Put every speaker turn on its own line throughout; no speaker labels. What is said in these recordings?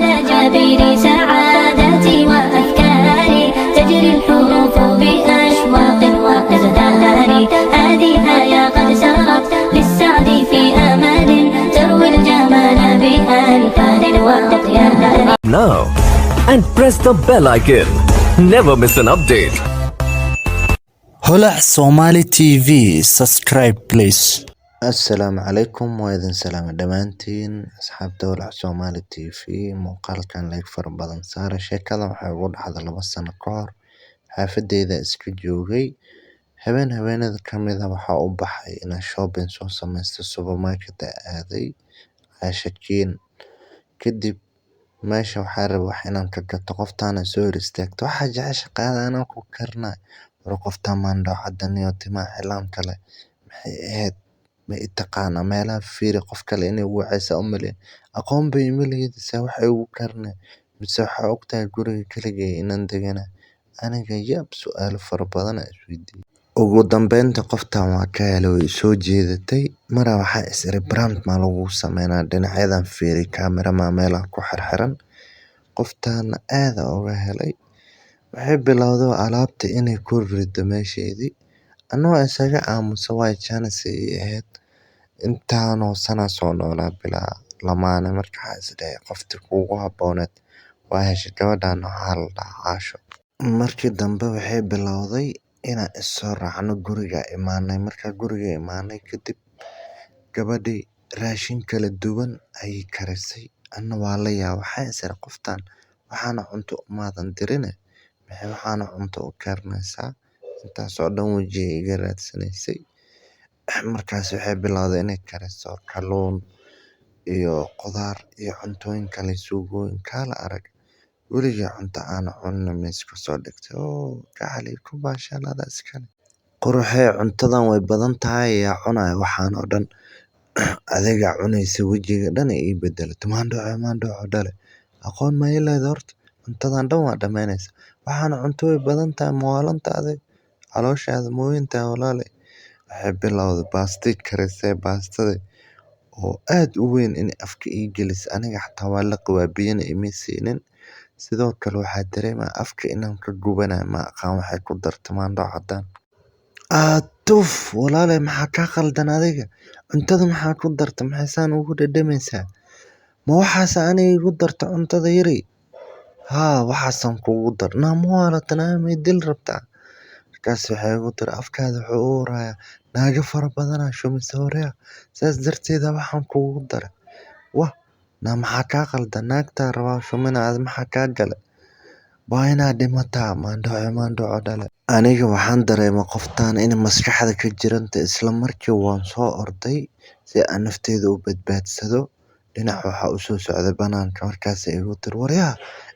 على جبين سعادتي وأفكاري، تجري الحروف بأشواق وأزدهار. هذه آية قد سرت للسعد في أمل، تروي الجمال بألحان وأطيار.
Now and press the bell icon. Never miss an update.
Holac Somali TV, subscribe please.
Assalaamu calaykum, waa idin salaama dhammaantiin asxaabta Holac Somali TV. Muuqaalkan like fara badan saara. Sheekadan waxay ugu dhacday 2 sano ka hor. Xaafadeyda iska joogay. Habeen habeenada ka mid ah waxaa u baxay inaan shopping soo sameysto. Supermarket aaday Caashakiin. Kadib meesha waxaa rabay wax inaan ka gato. Qoftaana soo hor istaagto, waxaa jecesha qaada, anaa ku karnaa. War qoftaan maandho caddan iyo timaha cilaan kale maxay ahayd? Ma i taqaanaa? Meelaha fiiri, qof kale inay wacaysa u maleyn. Aqoon bay ima lihid, se waxay ugu karnay? Mise waxaa ogtahay guriga keligay inaan deganahay? Aniga yaab, su'aalo fara badan aan isweydiiyey. Ugu dambeynta qoftan waa ka helay, way soo jeedatay. Mara waxaa is iri, prank maa lagu sameynaa? Dhinacyadan fiiri, camera maa meelaha ku xirxiran? Qoftaana aad aan uga helay. Waxay bilowday alaabta inay ku rido meesheedii. Anna waa isaga aamusa, waayo chance ay ii ahayd. Intaanoo sana soo noolaa bilaa lamaane. Marka waxaa is dhahay qoftii kuugu habbooneed waa heshay. Gabadhan waxaa la dhahaa Caasho. Markii dambe waxay bilowday inaan is soo raacno. Guriga imaanay. Markaa guriga imaanay kadib, gabadhii raashin kala duwan ayay karisay. Anna waa la yaabay. Waxaan is iri, qoftan waxaana cunto umaadan dirine, maxay waxaana cunto u karinaysaa? Intaas oo dhan wajiga iga raadsanaysay. Markaas waxay bilowday inay kariso kalluun iyo khudaar iyo cuntooyin kale, suugooyin kaala arag. Weligay cunto aan cunin miiska soo dhigtay. Oo gacali ku baashaal, adaa iskale. Quruxee, cuntadan way badan tahay, yaa cunaya waxaan oo dhan? Adiga cunaysa. Wajiga dhan ay ii bedelatay. Maandhoco maandhoco dhale, aqoon ma ii leedahay horta? Cuntadan dhan waa dhamaynaysa. Waxaana cunto way badan tahay, ma waalanta adig? Calooshaada ma weyn tahay, walaale? Waxay bilowday baasti karisay, baastada oo aad u weyn in afka ii gelisay. Aniga xataa waa liqi waayay, biyana ima siinin. Sidoo kale waxaa dareemaa afka inaan ka gubanayo. Ma aqaan waxay ku dartay maandho cadaan. Tuf walaale, maxaa kaa qaldan adiga? Cuntada maxaa ku dartay? Maxay saan ugu dhadhamaysaa? Ma waxaas aniga igu dartay cuntada yari? Haa, waxaasaan kugu dar. Naa ma waalata? Naa ma i dili rabtaa? Markaas waxay igu tiri, afkaada wuxuu u urayaa naago fara badanaa shumisay waryaa, saas darteeda waxaan kugu daray. Wah, naa maxaa kaa qaldan? Naagtaa rabaa shumina, adi maxaa kaa galay? Waa inaad dhimataa, maandhoco maandhoco dhale. Aniga waxaan dareemay qoftaan in maskaxda ka jiranta. Isla markii waan soo orday si aan nafteyda u badbaadsado. Dhinac waxaa u soo socday banaanka. Markaas ay igu tiri, waryaa,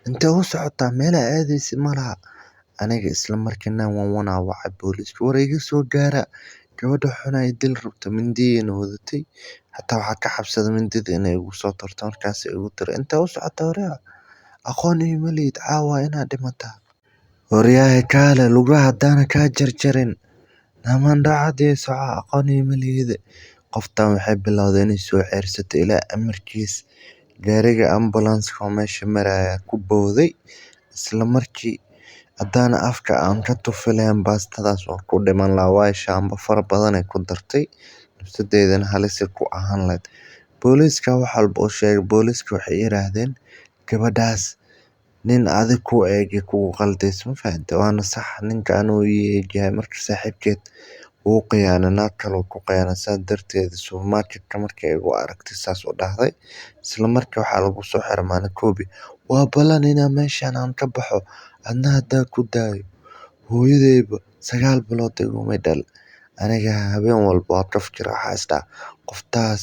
intee u socotaa? Meelaa aadaysid malaha. Aniga isla markii 911 aa wacay, booliiska. War iga soo gaara, gabadha xun ay dil rabto, mindiyayna wadatay. Xataa waxaa ka cabsaday mindida inay igu soo torto. Markaas ay igu tiri, intee u socotaa waryaa? Aqoon iima lihid, caawa inaad dhimataa. Waryaahe kaale, lugaha haddaana kaa jarjarin. Naa maandho cadii, soco, aqoon iima lihide. Qoftan waxay bilowday inay soo ceyrsato. Ilaa amarkiis gaariga ambulance oo meesha maraya ku booday isla markii. Haddaana afka aan ka tufi lahayn baastadaas, waa ku dhiman lahaa, waayo shaambo fara badan ay ku dartay. Nafsadeydana halis ay ku ahaan lahayd. Booliiska wax walba u sheegay. Booliiska waxay yiraahdeen, gabadhaas nin adig ku eeg kugu qaldayso, ma fahante? Waana sax, ninka anuu ii eegyahay. Marka saaxiibkeed wuu khiyaanay, naag kale ku khiyaanay. Saas darteed supermarket-ka markay igu aragtay saas u dhahday. Isla markii waxaa lagu soo xiray Maanakobi. Waa ballan inaan meeshan aan ka baxo. Adna haddaa ku daayo, hooyadeyba 9 bilood iguma dhal. Aniga habeen walba waa ka fikira. Waxaa is dhaha, qoftaas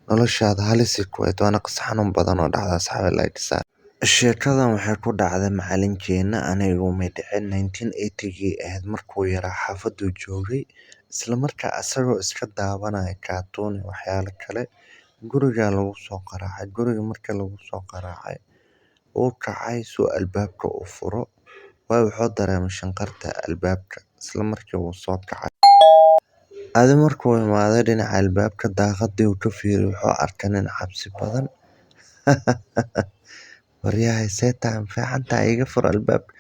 noloshaada halis ay ku ahayd. Waana qiso xanuun badan oo dhacda. Asxaabi, like saar. Sheekadan waxay ku dhacday macalinkeena, aniga iguma dhicin. 1980gii ahayd markuu yaraa, xaafaduu joogay. Isla markaa asagoo iska daawanaya cartoon iyo waxyaalo kale, guriga lagu soo qaraacay. Guriga marka lagu soo qaraacay, wuu kacay suu albaabka u furo, waayo wuxuu dareemay shanqarta albaabka. Isla markii wuu soo kacay. Adi markuu imaaday dhinaca albaabka, daaqadii uu ka fiiriyay, wuxuu arkay nin cabsi badan. Waryahay, see tahay? Ma fiican tahay? Iga fur albaabka.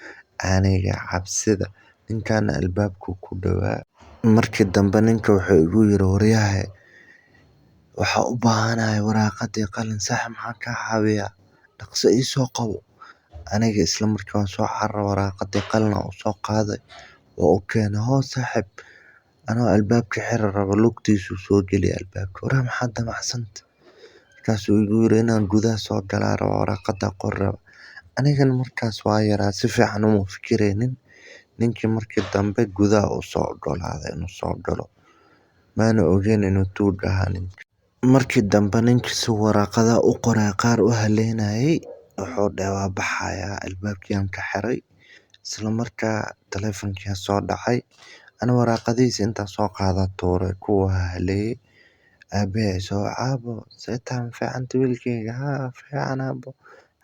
Aniga cabsida, ninkaana albaabku ku dhowaa. Markii dambe ninka wuxuu igu yiri, waryahay, waxaa u baahanahay waraaqadii qalin. Saaxiib, maxaan kaa caawiyaa? Dhaqso ii soo qabo. Aniga isla markii waan soo cararay, waraaqadii qalin u soo qaaday oo u keenay. Hoo saaxiib, anoo albaabka xiri rabo, lugtiisu soo geliya albaabka. Waraa, maxaad damacsanta? Markaasuu igu yiri, inaan gudaha soo galaa rabo, waraaqada qor rabo. Anigana markaas waa yaraa, si fiican uma fikiraynin. Ninkii markii dambe gudaha u soo ogolaaday inuu soo galo. Maana ogeyn inuu tuug ahaa ninka. Markii dambe ninkii si waraaqada u qoray qaar u haleynayay, wuxuu dhahay waa baxayaa. Albaabkii aan ka xiray. Isla markaa taleefankii soo dhacay. Ana waraaqadihiisa intaa soo qaada tuuray kuwa haleeyay. Aabbahay soo, aabo, see tahay? Ma fiicanta wiilkayga? Haa, fiican aabo.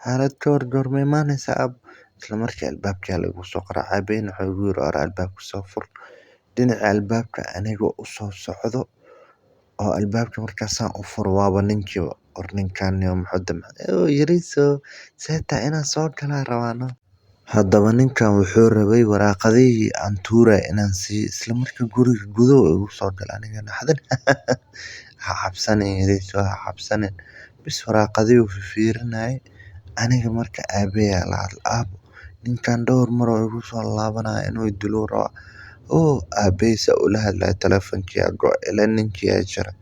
Xaalad ka hor goorma imaanaysa, aabo? Isla markii albaabkii lagu soo qoray. Aabahayna wuxuu igu yiri, or albaabka soo fur. Dhinaca albaabka aniga u soo socdo oo albaabka markaasaan u furo, waaba ninkiiba. War, ninkan yo muxuu damcay? Oo yariiso, see tahay? Inaan soo galaa rabaano. Haddaba ninkan wuxuu rabay waraaqadihii aan tuuray inaan siiyo. Isla markii guriga gudaha igu soo galay, aniga naxdin. Ha cabsanin yariiso, ha cabsanin. Bis, waraaqadihii uu fiirinayay. Aniga marka aabbahay la hadlay, aabo, ninkan dhowr mar oo igu soo laabanaya, inuu i dilo rabaa. Oo aabbahay saa ula hadlaya, taleefankii aa go'ay, ilaa ninkii aa jaray.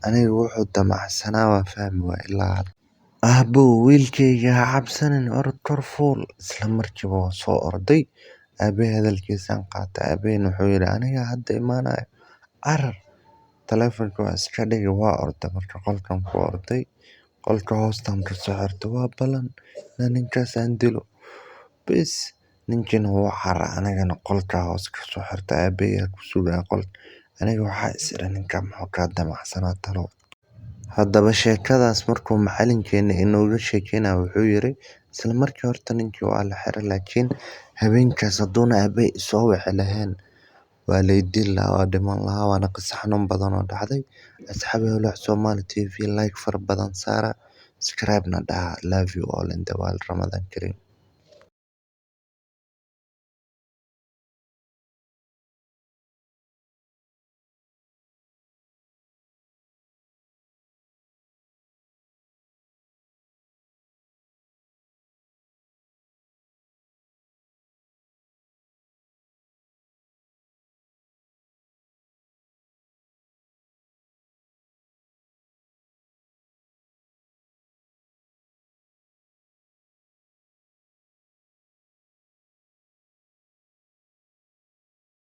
Aniga wuxuu damacsanaa waa fahmi waayay ilaa hadda. Aabbo, wiilkayga, ha cabsanin, orod kor fuul. Isla markiiba waan soo orday. Aabbahay hadalkiisaan qaatay. Aabahayna wuxuu yiri, aniga hadda imaanayo, carar. Taleefanka waa iska dhigay, waa orday. Marka qolkan ku orday, qolka hoostaan ka soo xirtay. Waa ballan inaan ninkaas aan dilo. Bis, ninkiina wuu cararay, anigana qolka hoos ka soo xirtay. Aabbahay ku sugaya qolka. Aniga waxaa is iri, ninkan muxuu kaa damacsanaa talow? Haddaba sheekadaas markuu macalinkeena inooga sheekeynaya, wuxuu yiri, isla markii horta ninkii waa la xiray, laakiin habeenkaas hadduuna aabbahay isoo wici lahayn, waa lay dili lahaa, waa dhiman lahaa. Waana qiso xanuun badan oo dhacday. Asxaabi Holac Somali TV, like fara badan saara, subscribe na dhaha. Love you all in the world. Ramadan Kareem.